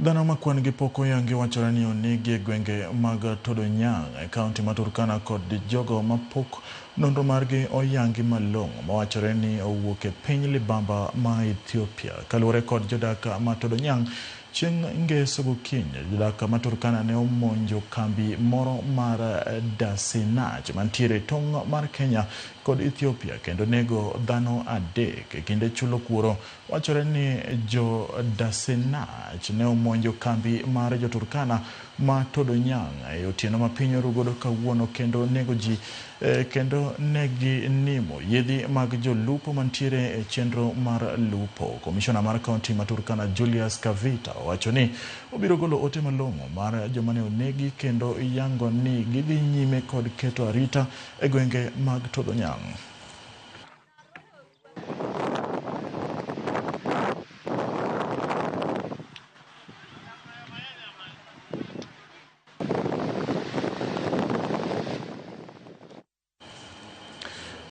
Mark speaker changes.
Speaker 1: Dhano ma kwan gi pok oyangi wachore ni onegi e gwenge mag Todonyang' e kaunti ma Turkana kod jogo ma pok nonro margi oyangi malong'o mawachore ni owuok e piny libamba ma Ethiopia. Kaluwore kod jodak ma Todonyang', chieng' ngeso gokinyi jodak ma Turkana ne omonjo kambi moro mar Dasinach mantiere e tong' mar Kenya kod Ethiopia kendo nego dhano 3 e kinde chulo kuoro. Wachore ni jo Dasinach ne omonjo kambi mar jo Turkana ma Todonyang' e otieno ma piny oru godo kawuono kendo nego ji kendo negi nimo yiedhi mag jolupo mantiere e chenro mar lupo. Komishona mar kaunti ma Turkana Julius Kavita owacho ni obiro golo ote malong'o mar joma ne onegi kendo yango ni gidhi nyime kod keto arita e gwenge mag Todonyang'.